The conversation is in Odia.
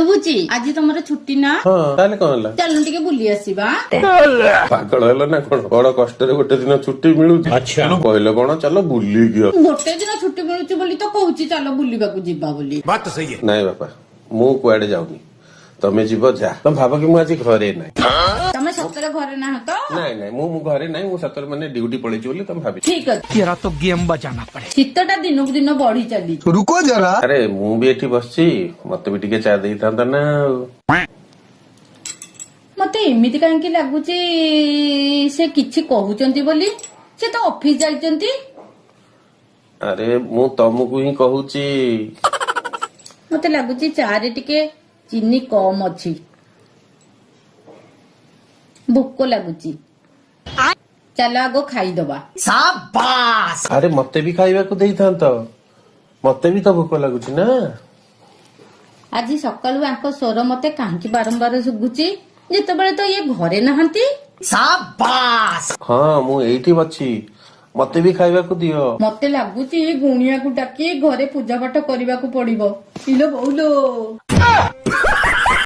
ଶୁଭୁଛି। ଆଜି ତମର ଛୁଟି ନା? ହଁ, ତାହେଲେ କଣ ହେଲା? ଚାଲୁନ ଟିକେ ବୁଲି ଆସିବା। ପାଗଳ ହେଲା ନା କଣ? ବଡ କଷ୍ଟରେ ଗୋଟେ ଦିନ ଛୁଟି ମିଳୁଛି, କହିଲେ କଣ ଚାଲ ବୁଲିକି ଗୋଟେ ଦିନ ଛୁଟି ମିଳୁଛି ବୋଲି ତ କହୁଛି, ଚାଲ ବୁଲିବାକୁ ଯିବା ବୋଲି। ନାଇଁ ବାପା, ମୁଁ କୁଆଡେ ଯାଉନି। ତମେ ଯିବ ଯା। ତମେ ଭାବ କି ମୁଁ ଆଜି ଘରେ ନାହିଁ। ତମେ ସତରେ ଘରେ ନାହ ତ? ନାଇଁ ନାଇଁ, ମୁଁ ମୁଁ ଘରେ ନାହିଁ। ମୁଁ ସତରେ ମାନେ ଡ୍ୟୁଟି ପଳେଇଛି ବୋଲି ତମେ ଭାବି ଠିକ ଅଛି। तेरा तो गेम बजाना पड़ेगा। ଶୀତଟା ଦିନକୁ ଦିନ ବଢି ଚାଲିଛି। रुको जरा। ଆରେ, ମୁଁ ବି ଏଠି ବସିଛି, ମତେ ବି ଟିକେ ଚା ଦେଇଥାନ୍ତା ନା ଆଉ। ମତେ ଏମିତି କାହିଁକି ଲାଗୁଛି ସେ କିଛି କହୁଛନ୍ତି ବୋଲି? ସେ ତ ଅଫିସ ଯାଇଛନ୍ତି। ଆରେ, ମୁଁ ତମକୁ ହିଁ କହୁଛି। ମତେ ଲାଗୁଛି ଚା ରେ ଟିକେ ଚିନି କମ ଅଛି। ଭୋକ ଲାଗୁଛି, ଚାଲ ଆଗ ଖାଇଦବା। ଆରେ, ମତେ ବି ଖାଇବାକୁ ଦେଇଥାନ୍ତ। ମତେ ବି ତ ଭୋକ ଲାଗୁଛି ନା। ଆଜି ସକାଳୁ ଆଙ୍କ ସ୍ୱର ମତେ କାହିଁକି ବାରମ୍ବାର ଶୁଭୁଛି, ଯେତେବେଳେ ତ ଇଏ ଘରେ ନାହାନ୍ତି? ହଁ, ମୁଁ ଏଇଠି ଅଛି, ମତେ ବି ଖାଇବାକୁ ଦିଅ। ମତେ ଲାଗୁଛି ଗୁଣିଆକୁ ଡାକି ଘରେ ପୂଜା ପାଠ କରିବାକୁ ପଡିବ। ଇଲୋ ବୋଉଲୋ।